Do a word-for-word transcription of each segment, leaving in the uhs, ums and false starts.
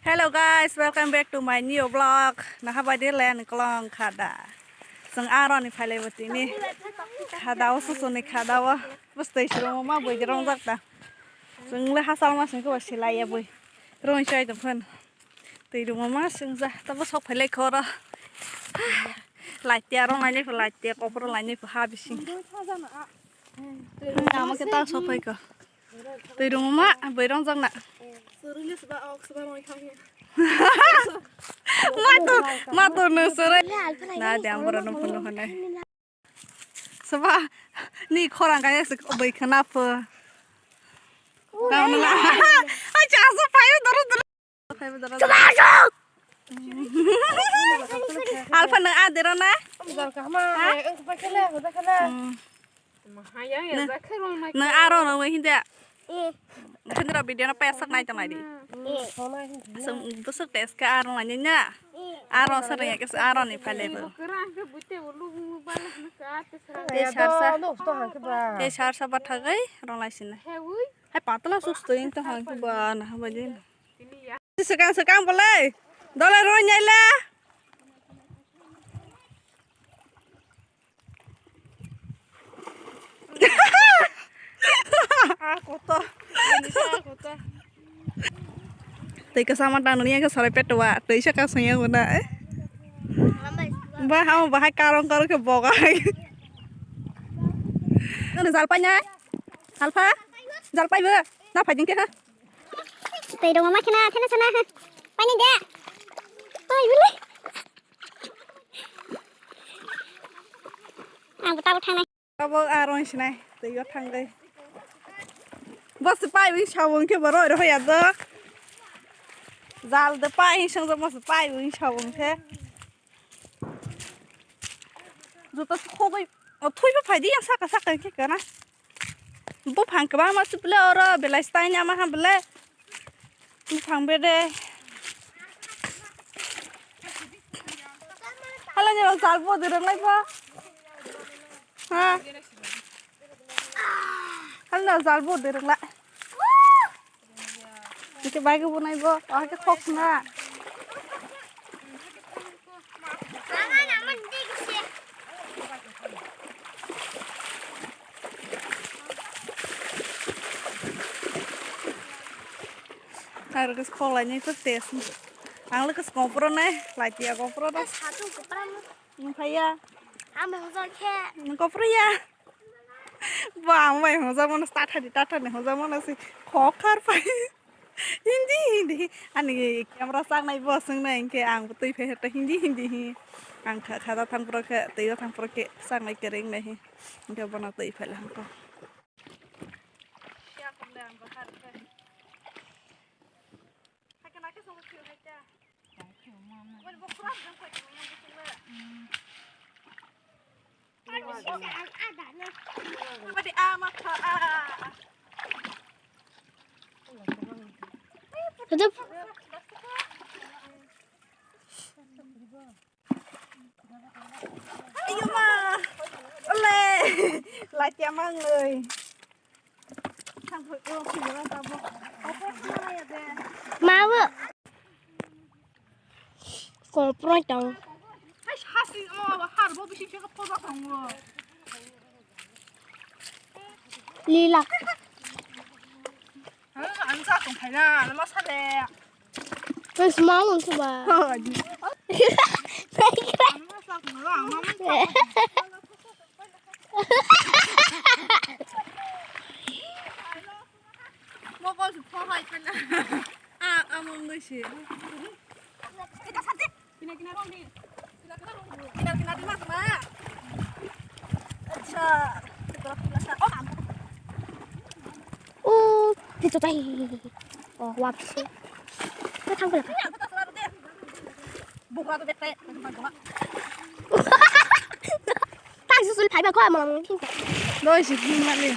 Hello guys, welcome back to my new vlog. Naha bai de len kolong khada. Seng aro ni phailai bo tini. Khada o susu ni khada o. Bus tei suru ma bui gerong jak ta. Seng le hasal ma seng ko silai ya bui. Rong chai to phan. Tei rung ma seng ja. Ta bo sok phailai khoro. Lai te aro lai ne lai te kopro lai ne ha bising. Ama ke ta sok phai ko. Twi rwngma, bwrwng jakna. Mato, mato no sore. Na de ang bora no phone hone. Saba, ni khorang kaya se bwkhana pho. Kauna. Ai cha so payo doro doro. Alpha nang adera na? Nang aro nang hinda. Khendra video na payak sak nai tong nai di. Sung busuk tes ka aro nai nya. Aro sa reng ke aro ni phale bo. Te sarsa. Te sarsa bathagai rong lai sinai. Hai patla sus to ing to hang ba na ba din. Swkang swkang bolai. Dole roi nyai le. Ah, koto. Ini sa koto. Tei kasa ma tang nani yang sarai pet wa. Tei sa kasung yang guna. Ba ha bahai karong karong ke bogai. Nang jalpai nyai. Alpha. Jalpai bo. Na phai jing ke ha. Tei rong ma khena, khena sana ha. Pani de. Pai bule. Ang ta thang nai. Abo arong sinai, tei yo thang dai. Bos pai wi sawung ke boro ro ya do. Jal de pai song bos pai wi sawung ke. Juta khogoi, o thui pha phai di yang saka saka ke kana. Buphang kwbangma se bwle oro belai style ni ama ha bwle. Buphang bede. Hala ni jal bo de rang lai pha. Ha. Hala ni jal bo de rang lai. Ike bai ke bunai bo, ah ke khok na. Aro ke khok lai ni to tes. Ang le ke skopro nai, lai tia kopro da. Satu kopra mu. Nung phai ya. Amo hojak khe. Nung kopro ya. Ba, ang bai hojak mano, tathani, tathani hojak mano si khok khar pai. Hindi, hindi. Ani camera chaknai bo swngnai hinkhe ang bo twi phai ta hindi, hindi hi. Ang kha, khada thangpro khe, twibo thangpro khe chaknai kereng nai hi. Hinkhe bono twi phai la hangko. Ayo ma. Ole. Latiya mang oi. Mawo. Koproi tong. Lila. Ang sa tong khaina, ano ma sa le. Ang small ang sa ba. Mobile si phone hai kana. Ah, among nai si. Kina kina rong di. Kina kina di mas ma. Acha. Oh, am. Oh, dito tayo. Oh, wap si. Tatang pala. Buka to dete. Tayo susul phai ba ko among. Doi si mali.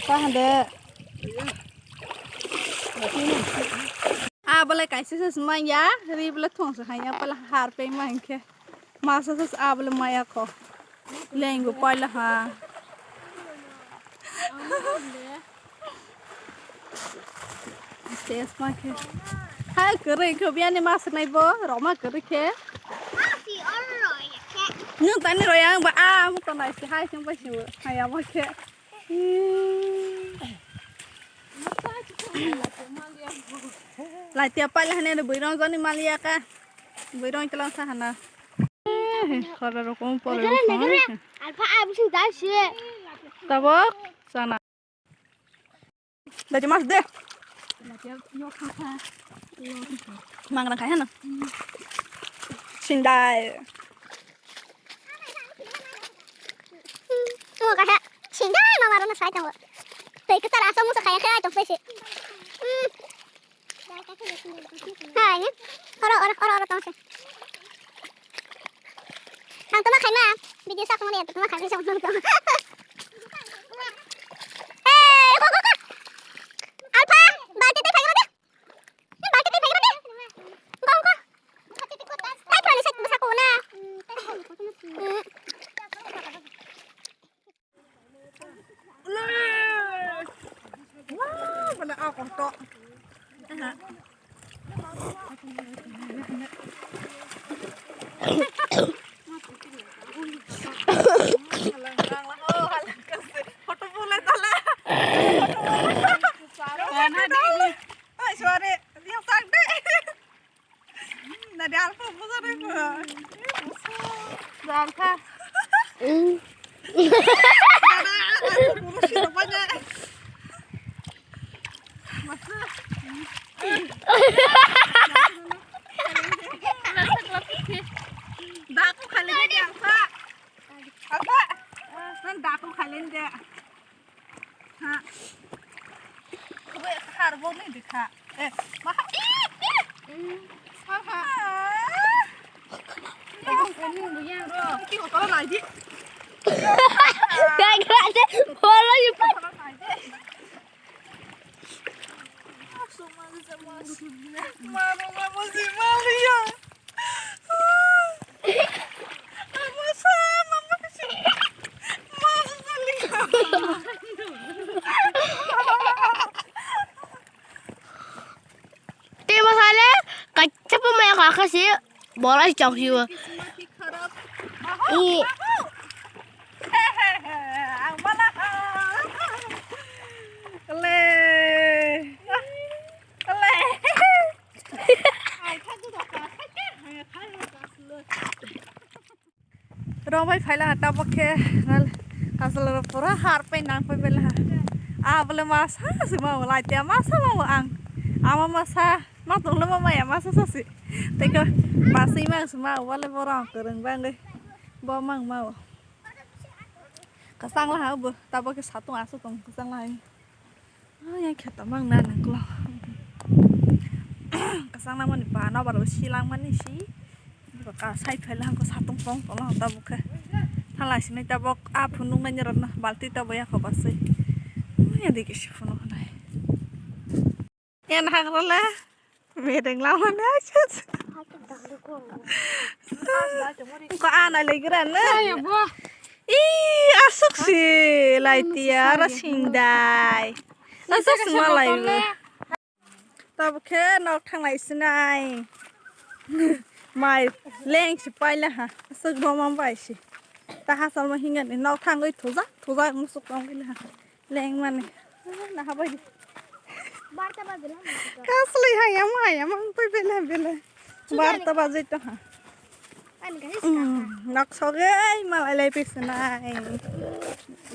Sahande. Abole kaisa se manya, ri bole thong se hanya pala har pe man khe. Masa se abole maya kho. Lengbo paila ha. Ses ma khe. Hai kwrwi kho biyani mas nai bo, roma kwrwi khe. Nwng tani roya ang ba a mo to nai se hai sing bai se. Haya ma khe. Laitia paila hane buirong jani maliya ka. Buirong kelang sa hana. Khara rokom pore. Alpha abisi dai se. Tabok sana. Dadi mas de. Mangra khai hana. Sindai. Tungo kaisa sindai mama rona sai tongo. Tei kwchar aswk musa khai khai tong pese. Hai, oro, oro, oro, oro tong se. Ang toma khaima, video sak mani, toma khaima, sak mani. Hey, go, go, go. Alpha, balti tei phaigra de. Balti tei phaigra de. Go, go. Tai phani sak, sak ko na. Wah, mana aku tok. Sorry, yang sakit. Nadi alpha busa deh ko. Alpha. Dada, alpha busa deh banyak. Masa. Daku khalin deh alpha. Alpha. Nan daku khalin deh. Ha. Kau har bau ni dikha. Eh, maha. Ih, ih. Ha ha. Ki ko lai di. Gai gai se bolo yu pa. Maru mamu si malu ya. Tei masale kaisa pumaya kha khe si bolai chok si o. I. Ang mana. Le. Le. Rombai phaila ha tabok khe kasalo pura har pai nang pai bela ha. A bole masa se ma lai te masa ma ang. Ama masa ma tong le ma ya masa sa se. Tei ko basi ma se ma wale borong kwrwng bangwi bo mang ma. Kwchang la ha bo tabok khe satung aswk tong kwchang la ha. Yang khe tongmang na nangklo. Kasang nangmani ba nobar bo silang mani si. Ka sai phai lang ko satung tong tong tabuk khe. Thalai sinai tabok a phunuk nai rok na balti tabok ya kho basui. Ya dikhe si phunuk nai. Yan hagrala. Mereng lama ni aja. Ko ana legra na. Ayo bo. Ih, aswk si lai tiya aro singdai. Aswk si malai bo. Tabuk khe nok thanglai sinai. Mai leng si paila ha. Aswk roma bai si. Ta hasal ma hingani nok thangwi thuja, thuja musuk tongwi ha. Leng mani. Naha bai. Barta baje lang. Kasli hayam hayam ang pai bela bela. Barta baje to ha. Ani kani. Nak soge malai lai pisinai.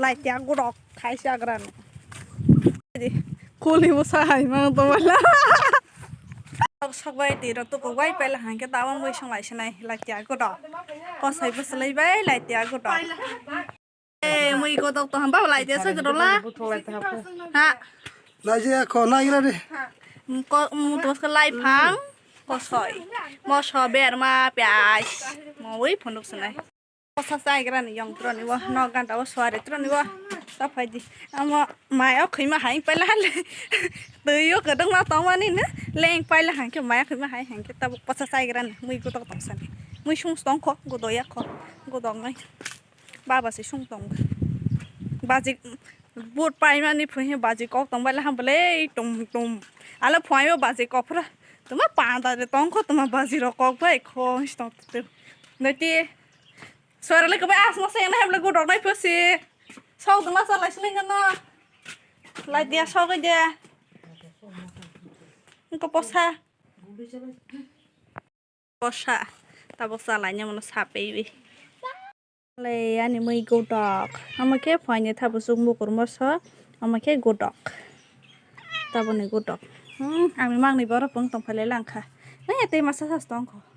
Lai tiya gurok khai sagran. Kuli musa hai mang to mala. Sok bai tiro to ko bai pela hangke tawang bai song lai sinai lai tiya gurok. Kosai bwswlai bai lai tiya gurok. Eh, mui kotok to hamba lai de sa jorola. Ha. Lai je ko nai gira de. Ko mu to ko lai phang. Ko soi. Mo so ber ma pyaj. Mo wi phunuk sunai. Ko sa sai gira ni yong tro ni wo. No ganta wo suare tro ni wo. Ta phaidi. Amo mai o khwima hai paila hale. Twi o kwdwkma tongmani no. Leng paila hangkhe mai o khwima hai hangkhe tabuk posa chaigrani. Mui godok tongsani. Mui sung tongkho, godoya kho. Godoknai. Baba se sung tong. Baji but paimani phuhi baji kok tong baila ham bole tum tum. Ala phuai o baji kok phra. Tuma panda de tongkho tuma baji rok kok bai kho tong. Nati. Suara le kebai asma se na hemle godok nai phusi. Sok duma sa lai sling no. Lai dia sok dia. Engko posa. Posa. Tabok sa lai nya mono sa pei bi. Le ani mui godok. Ama khe phaini thabu suk mukur moso. Ama khe godok. Taboni godok. Hmm, ami mangni borok pung tong phai lai langkha. Nang ya tei masa sas tong kho.